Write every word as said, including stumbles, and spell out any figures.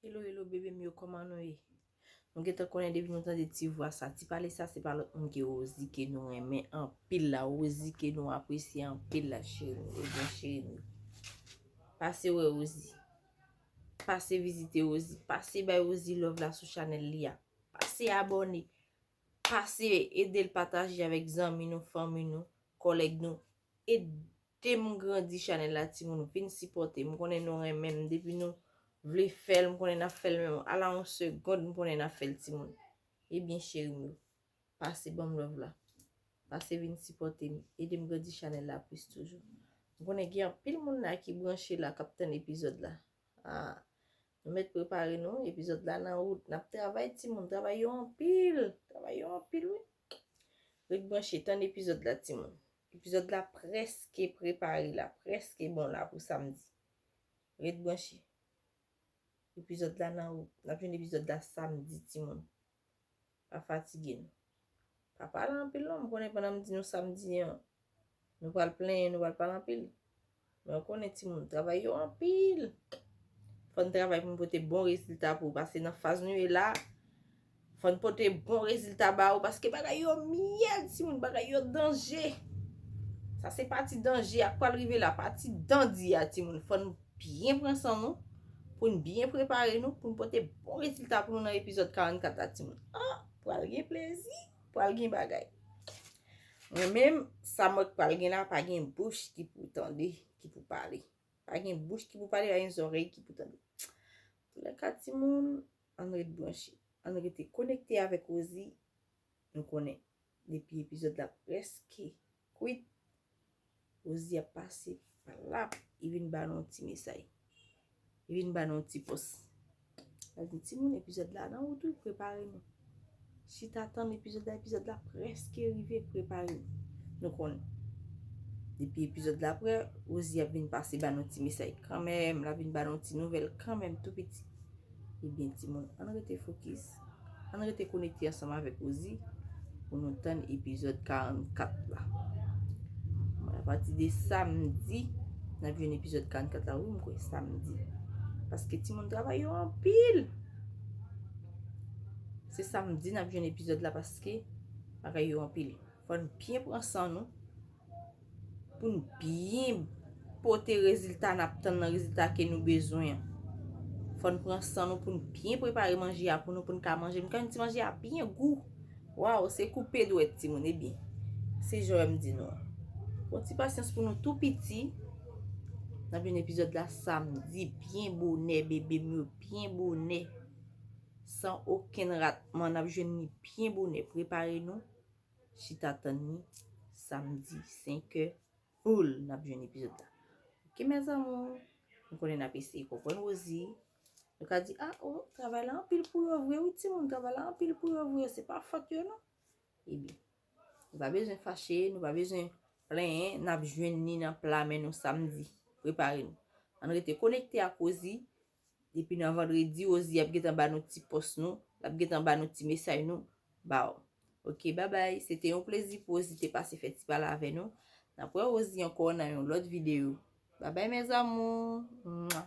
Hello, hello, bebe m yo, kòman nou ye? Nou gentan konnen depi nou tande ti vwa sa, ti pale sa, se pa lòt moun ke Rosie ke nou renmen anpil la, Rosie ke nou apresye anpil la, cheri m yo, ebyen cheri m yo. Pase wè Rosie. Pase vizite Rosie. Pase bay Rosie love la sou chanèl li a. Pase abòne. Pase ede l pataje avèk zanmi nou, fanmi nou, kòlèg nou. Ede m grandi chanèl la, timoun. Vin sipòte m. M konnen nou renmen m. Depi nou vle fè l, m konnen n ap fè l menm. Ala yon segond, m konnen n ap fè l, timoun. Ebyen, cheri m yo, pase ban m love la. Pase vin sipòte m. Ede m grandi chanèl la plis toujou. M konnen gen anpil moun la ki branche la, k ap tann epizòd la. Ah, nou mèt prepare nou. Epizòd la nan wout. N ap travay, timoun. Travay yo anpil. Travay yo anpil, wi. Ret branche, tann epizòd la, timoun. Epizòd la prèske prepare la. Prèske bon la pou samdi. Ret branche. Epizòd la nan wout. N ap jwenn epizòd la samdi, timoun. Pa fatige nou. Pa pale anpil non, m konnen pandan m di nou samdi an, nou pral plenyen, nou pral pale anpil. Men w konnen timoun, travay yo anpil. Fò n travay pou n pote bon rezilta pou ou, paske nan faz nou ye la, fò n pote bon rezilta ba ou, paske bagay yo myèl, timoun, bagay yo danje. Sa se pati danje a k pral rive la, pati dandi a, timoun. Fò n byen pran san nou, pou n byen prepare nou, pou n pote bon rezilta pou nou nan epizòd karannkat la, timoun. Ah, pral gen plezi, pral gen bagay. Mwen menm, sa m wè k pral gen la, pa gen bouch ki pou tande, ki pou pale. Pa gen bouch ki pou pale, pa gen zòrèy ki pou tande. Antoulèka, timoun, ann ret branche. Ann rete konekte avèk Rosie. Nou konnen, depi epizòd la prèske kwit, Rosie ap pase pa la, li vin ba nou yon ti mesaj. Li vin ba nou yon ti pòs. L ap di, timoun, epizòd la nan wout wi, prepare nou. Chita tann epizòd la, epizòd la prèske rive, prepare nou. Nou konnen. Depi epizòd la prè, Rosie ap vin pase ba nou ti mesaj kanmenm, l ap vin ba nou ti nouvèl kanmenm, tou piti. Ebyen, timoun, ann rete fokis. Ann rete konekte ansanm avèk Rosie pou nou tann epizòd karannkat la. Apati de samdi, n ap jwenn epizòd karannkat la, wi, m kwè samdi. Paske timoun, travay yo anpil. Se samdi n ap jwenn epizòd la paske bagay yo anpil. Fò n byen pran san nou. Pou n byen pote rezilta n ap tann nan, rezilta ke nou bezwen an. Fò n pran san nou pou n byen prepare manje a pou nou, pou n ka manje. M ka di manje a byen gou. Waw, se koupe dwèt, timoun, ebyen. Se jan w wè m di nou an. Pran ti pasyans pou nou tou piti. N ap jwenn epizòd la samdi, byen bonè, bebe m yo, byen bonè. San okenn ratman, n ap jwenn li byen bonè. Prepare nou. Chita tann li samdi, senk è, full, n ap jwenn epizòd la. Ok, mes amours, m konnen n ap eseye konprann Rosie. Nou ka di, ah, oh, travay la anpil pou yo vre, wi, timoun, travay la anpil pou yo vre, se pa fòt yo, non. Ebyen, nou pa bezwen fache, nou pa bezwen plenyen, n ap jwenn li nan pla men nou samdi. Prepare nou. Ann rete konekte ak Rosie. Depi nan vandredi, Rosie ap gentan ba nou ti pòs nou, l ap gentan ba nou ti mesaj nou, ba w. Ok, babay. Se te yon plezi pou Rosie te pase fè ti pale avè nou. N ap wè Rosie ankò nan yon lòt videyo. Babay, mes amours. Mwa.